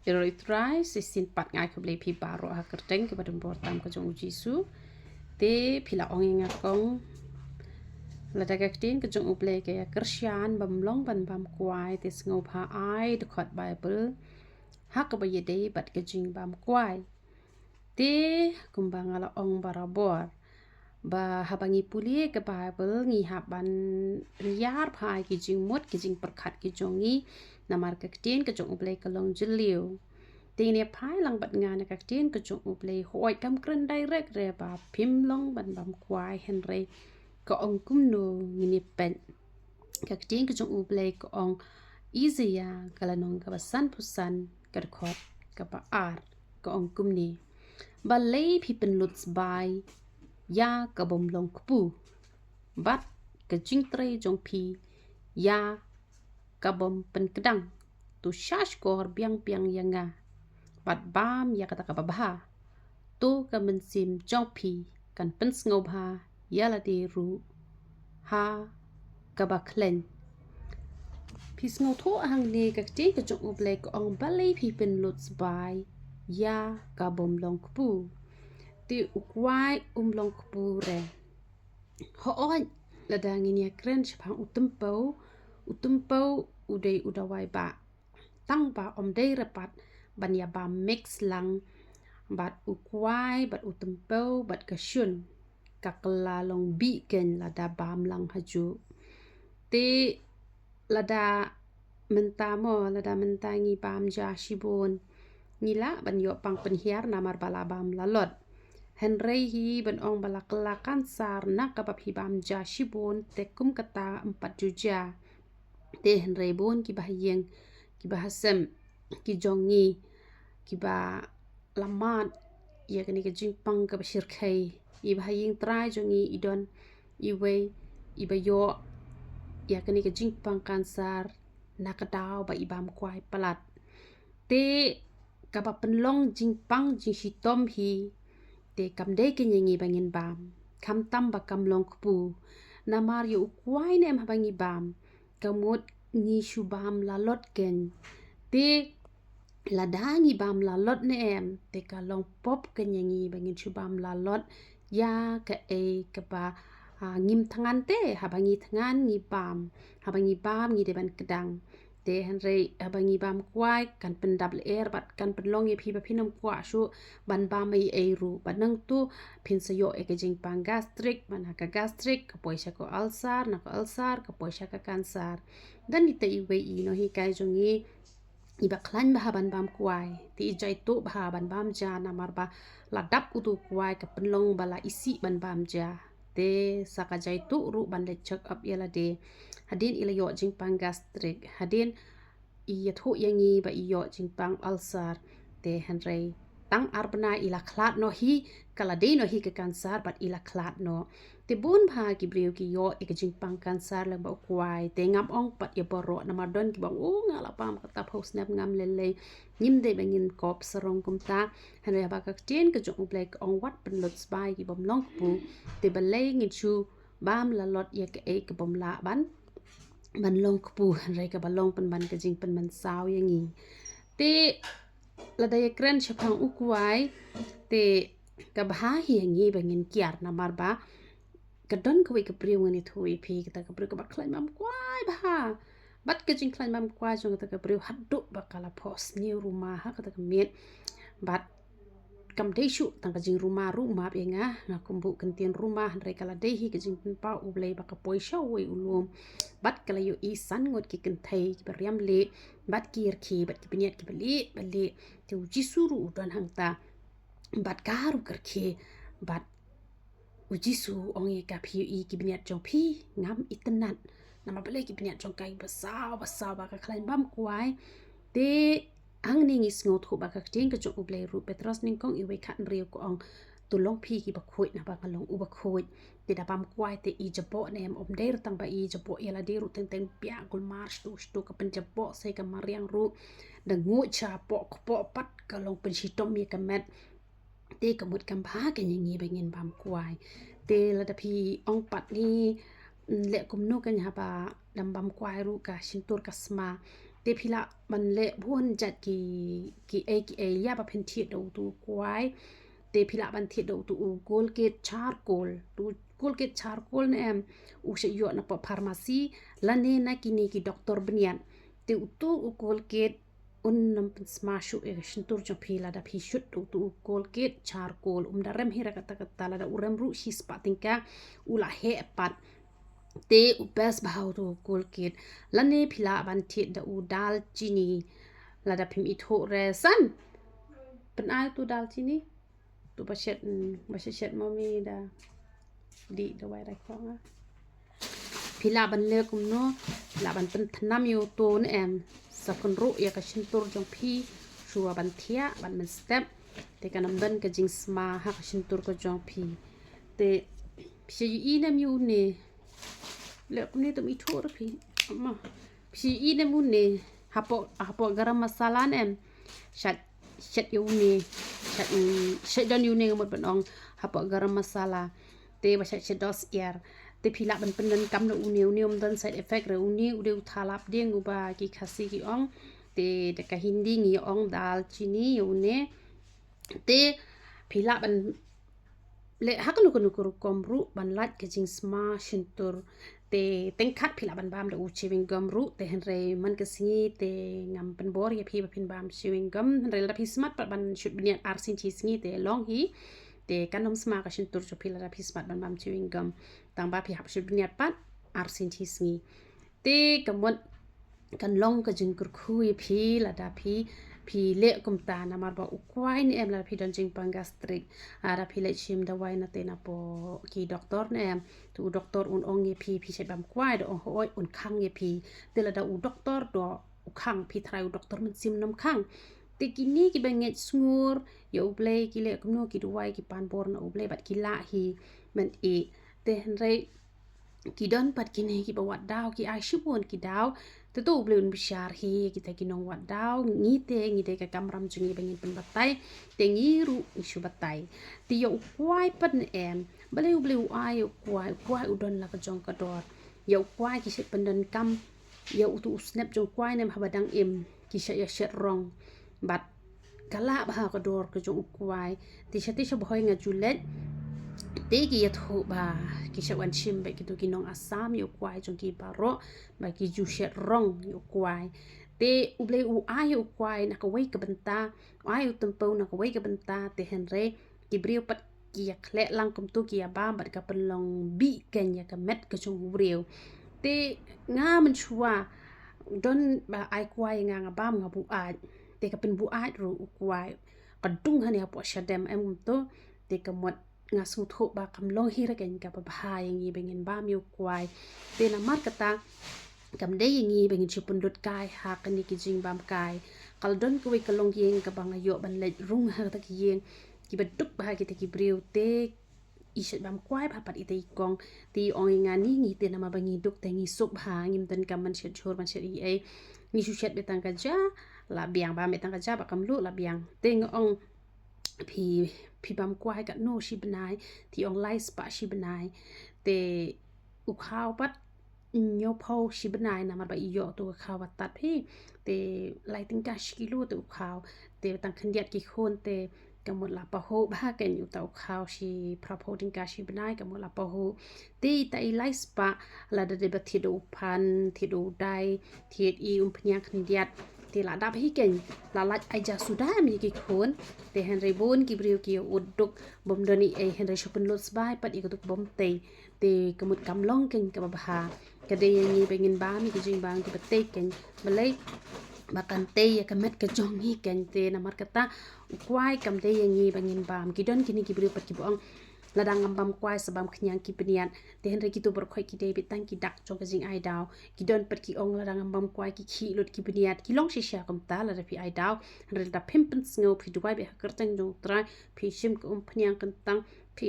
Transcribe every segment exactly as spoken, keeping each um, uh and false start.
Te ro i Trai, shisien pat nga ai khublei phi baroh ha kyrteng kaba don bor tam ka jong u Jisu. Te phi la ong ïa nga kong, lada ka ktien ka jong u Blei ka ïa kyrshan ba ym long ban bam kwai, te sngewbha ai dkhot Baibl ha kaba ïadei bad ka jingbam kwai. Te kumba nga la ong barabor, ba haba ngi pule ka Baibl ngi hap ban ïar bha ki jingmut ki jingpyrkhat ki jong ngi, namar ka ktien ka jong u Blei ka long jylliew. Te ngin ïa phai lang bad nga na ka ktien ka jong u Blei, hooid kam kren direct re ba phim long ban bam kwai, hynrei ka ong kumno, ngin ïa peit. Ka ktien ka jong u Blei ka ong, Isaïah ka lynnong kaba sanphew san, ka dkhot kaba ar, ka ong kumne: Balei phi pynlut sbai ïa ka bym long kpu, bad ka jingtrei jong phi ïa ka bym pynkdang? To sha shkor biang biang ïa nga, bad bam ïa kata kaba bha. To ka mynsiem jong phi kan pynsngewbha ïa lade ruh ha kaba khlaiñ. Phi sngewthuh hangne ka ktien ka jong u Blei ka ong, balei phi pynlut sbai ïa ka bym long kpu. Te u kwai um long kpu re. Hooid, lada ngin ïa kren shaphang u tympew, u tympew u dei u dawai ba tang ba ym dei re pat ban ïa bam mix lang bad u kwai bad u tympew bad ka shun, ka kylla long bih kein lada bam lang hajuh. Te lada mynta mo, lada mynta ngi bam ja shibun, ngi lah ban ïoh pang pynhiar namar ba la bam lalot. Hynrei hi ban ong ba la kylla kansar na kaba phi bam ja shibun, te kum kata ym pat ju jia. Te hynrei bun kiba ha ïing, kiba ha sem ki jong ngi, kiba la mad ïa kane ka jingpang kaba shyrkhei. Iba ha ïing trai jong ngi i don iwei iba ïoh ïa kane ka jingpang kansar na ka daw ba i bam kwai palat. Te kaba pynlong jingpang jingshitom hi, te kam dei kein ïa ngi ba ngin bam, khamtam ba kam long kpu. Namar ïa u kwai ne em haba ngi bam, ka mut ngi shu bam lalot kein. Te lada ngi bam lalot ne em, te ka long pop kein ïa ngi ba ngin shu bam lalot ïa kaei kaba, ah, ngim thngan te, haba ngi thngan ngi bam, haba ngi bam ngi dei ban kdang. Te hynrei haba ngi bam kwai kan pyndap lyer bad kan pynlong ïa phi ba phin ym kwah shuh ban bam ei ei ruh. Bad nangtu phin sa ïoh ïa ka jingpang gastric, bad na ka gastric ka poi sha ka ulcer, na ka ulcer ka poi sha ka kansar. Don ita iwei i nonghikai jong ngi iba khlaiñ bha ban bam kwai, te i jaituh bha ban bam ja namar ba la dap utu u kwai ka pynlong ba la isih ban bam ja. Te sa ka jaituh ruh ban leit check up ïa lade. Hadien i la ïoh jingpang gastric, hadien i ïathuh ïa ngi ba i ïoh jingpang ulcer. Te hynrei tang ar bnai i la khlad noh hi, ka la dei noh hi ka kansar bad i la khlad noh. Te bun bha ki briew ki ïoh ïa ka jingpang kansar lyngba u kwai. Te ngam ong pat ïa baroh namar don kiba ong, o nga la bam kata phew snem ngam lei lei. Ngim dei ba ngin kop sarong kumta. Hynrei haba ka ktien ka jong U Blei ka ong wat pynlut sbai ki bym long kpu, te balei ngin shu bam lalot ïa kaei ka bym lah ban, ban long kpu, hynrei kaba long pynban ka jingpynmynsaw ïa ngi. Te lada ïa kren shaphang u kwai, te ka bha hi ïa ngi ba ngin kiar namar ba ka don kawei ka briew ngan ïathuh ïa phi, kata ka briew kaba khlaiñ bam kwai bha. Bad ka jingkhlaiñ bam kwai jong kata ka briew haduh ba ka la phohsniew ruma ha kata ka miet. Bad kam dei shuh tang ka jingruma ruh, map ïa nga, nga kynbuh kyntien ruma, hynrei ka la dei hi ka jingpynpaw U Blei ba ka poi sha uwei u lum. Bad ka la ïohi san ngut ki kynthei kiba riam lieh, bad ki rkhie, bad ki bniat kiba lieh ba lieh. Te U Jisu ruh u don hangta. Bad ka ruh ka rkhie, bad U Jisu u ong ïa ka, phi ïohi ki bniat jong phi, ngam itynnad. Namar balei? Ki bniat jong ka kiba saw ba saw ba ka khlaiñ bam kwai. Te hangne ngi sngewthuh ba ka ktien ka jong U Blei ruh, Petros nyngkong, iwei khathynriew, ka ong, to long phi kiba khuid naba nga long uba khuid. Te da bam kwai te i jaboh ne em? Ym dei re tang ba i jaboh ïa lade ruh, teng teng biang kulmar shatu shatu, ka pynjaboh sa ïa ka mariang ruh. Da nguid shapoh kpoh pat ka long pynshitom ïa ka met. Te ka mut kam bha kein ïa ngi ba ngin bam kwai. Te lada phi ong pat ngi, mm, leh kumno kein haba dang bam kwai ruh, ka shyntur ka sma. Te phi lah ban leh bun jait ki, ki ei ki ei ïa ba phin thied da utu u kwai. Te phi lah ban thied da utu u Colgate charcoal. Tu Colgate charcoal ne em, u shu ïoh na pop pharmacy lane na kine ki doktor bniat. Te utu u Colgate un ym pynsma shuh ïa ka shyntur jong phi lada phi shut da utu u Colgate charcoal. Um da rem hi ra katta katta, lada u rem ruh shi spah tyngka u la heh pat. Te u best bha utu u Colgate. Lane phi lah ban thied da u dalchini. Lada phim ithuh re san, pynai utu u dalchini. Tu ba shet, mm, ba shet shet mami da dih dawai raikong ah. Phi lah ban leh kumno, phi lah ban pynthnam ïa utu ne em, sa kynruh ïa ka shyntur jong phi shuwa ban thiah, ban mynstep. Te kan ym don ka jingsma ha ka shyntur ka jong phi. Te phi ïohi ne em ïa une, leh kumne te um ithuh re phi. Ama phi ïohi ne em une, hapoh, hapoh garam masala ne em, shet shet ïa une, shet, mm, shet don ïa une nga mut ban ong, hapoh garam masala. Te ba shet shet dos ïar. Te phi lah ban pyndonkam da une, une um don side effect re, une u dei u thalap dieng uba ki Khasi ki ong. Te da ka Hindi ngi ong dalchini ïa une. Te phi lah ban leh ha kano kano ka rukom ruh ban lait ka jingsma shyntur. Te teng khat phi lah ban bam da u chewing gum ruh, te hynrei man ka sngi te ngam pynbor ïa phi ba phin bam chewing gum, hynrei lada phi smat pat ban shut bniat arsien shi sngi te long hi. Te kan ym sma ka shyntur jong phi lada phi smat ban bam chewing gum, tang ba phi hap shut bniat pat arsien shi sngi. Te ka mut kan long ka jingkyrkhu ïa phi lada phi, phi leh kumta, namar ba u kwai ne em, lada phi don jingpang gastric, lada phi leit shim dawai na te na poh ki doktor ne em, te u doktor un ong ïa phi, phi shet bam kwai, da ong hooid un khang ïa phi. Te lada u doktor da u khang, phi trai u doktor mynsiem nym khang. Te kine kiba ngeit sngur ïa U Blei ki leh kumno, ki duwai, ki pan bor na U Blei bad ki lah hi, men i. Te hynrei ki don pat kine kiba wad daw, ki ai shibun ki daw. Te to U Blei un bishar hi kita ki nong wad daw. Ngi te ngi dei ka kamram jong ngi ba ngin pynbatai, te ngi ruh ngi shu batai. Te ïa u kwai pat ne em, balei U Blei u ai ïa u kwai? U kwai u don la ka jong ka dor. Ïa u kwai ki shet pyndonkam ïa utu u snep jong u kwai ne em, haba dang im ki shet ïa shet rong. Bad ka lah bha ka dor ka jong u kwai. Te sha te sha Bhoi nga ju leit, te ki ïathuh ba ki shet wan shim bad kitu ki nong Assam ïa u kwai jong ki baroh, ba ki ju shet rong ïa u kwai. Te U Blei u ai ïa u kwai na kawei ka bynta, u ai ïa u tympew na kawei ka bynta, te hynrei ki briew pat ki ïa khleh lang kumtu, ki ïa bam bad ka pynlong bih kein ïa ka met ka jong u briew. Te nga mynshuwa don ba ai kwai ïa nga, nga bam nga buaid. Te ka pynbuaid ruh u kwai, ka dung hangne hapoh shadem em kumtu. Te ka mut nga sngewthuh ba kam long hi re kein kaba bha ïa ngi ba ngin bam ïa u kwai. Te namar kata kam dei ïa ngi ba ngin shu pynlut kai ha kane ki jingbam kai. Ka la don kawei ka longïing kaba nga ïoh ban leit rung ha kata ka ïing, kiba duk bha kita ki briew, te i shet bam kwai bha pat ita i kong. Te i ong ïa nga, ni ngi te namar ba ngi duk te ngi suk bha, ngim donkam ban shet jhur ban shet ei ei. Ngi shu shet beit tang ka ja, la biang, bam beit tang ka ja, ba kam luh la biang. Te nga ong, phi, phi bam kwai katno shi bnai? Te i ong lai spah shi bnai. Te u khaw pat hynñiewphew shi bnai, namar ba i ïoh tu ka khaw ba tad phi. Te lai tyngka shi kilo te u khaw. Te tang khyndiat ki khun te ka mut la pahuh bha kein, uta u khaw shi phraphew tyngka shi bnai ka mut la pahuh. Te ita i lai spah, lada dei ba thied da u phan, thied da u dai, thied i umphniang khyndiat, te la dap hi kein. La lait ai ja suda em ïa ki khun. Te hynrei bun ki briew ki ïa ud duk bym don ei ei, hynrei shu pynlut sbai pat ïa ka duk bym tei. Te ka mut kam long kein kaba bha. Ka dei ïa ngi ba ngin bam ïa ki jingbam kiba tei kein. Balei? Ba kan tei ïa ka met ka jong ngi kein. Te namar kata u kwai kam dei ïa ngi ba ngin bam. Ki don kine ki briew pat kiba ong, lada ngam bam kwai sa bam khñiang ki bniat. Te hynrei kito baroh khoit ki dei beit tang ki dak jong ka jingai daw. Ki don pat ki ong, lada ngam bam kwai ki khih lut ki bniat. Ki long shisha kumta lada phi ai daw. Hynrei lada phim pynsngew, phi duwai beit ha ka kyrteng jong U Trai, phi shim ka umphniang kyntang, phi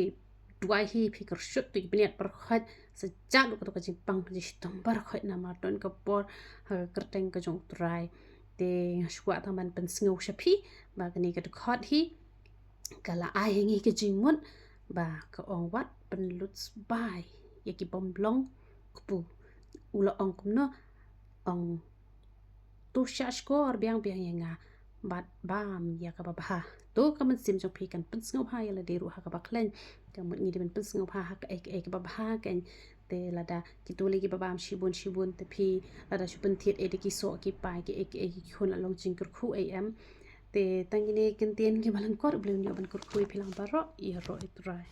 duwai hi, phi kyrshut ïa ki bniat baroh khoit, sa jah lut kato ka jingpang ka jingshitom baroh khoit, namar don ka bor ha ka kyrteng ka jong U Trai. Te nga shu kwah tang ban pynsngew sha phi ba kane ka dkhot hi ka la ai ha ngi ka jingmut ba ka ong, wat pynlut sbai ïa ki bym long kpu. U la ong kumno? Ong to shah shkor biang biang ïa nga bad bam ïa kaba bha. To ka mynsiem jong phi kan pynsngewbha ïa lade ruh ha kaba khlaiñ. Ka mut ngi dei ban pynsngewbha ha kaei kaei kaba bha kan. Te lada kito lei kiba bam shibun shibun te phi lada shu pynthied ei da ki soh ki pai kiei kiei ki khun la long jingkyrkhu ei em. Te tang kine ki kyntien kiba lyngkot, U Blei un ïoh ban kyrkhu ïa phi lang baroh, ïaroh ïa U Trai.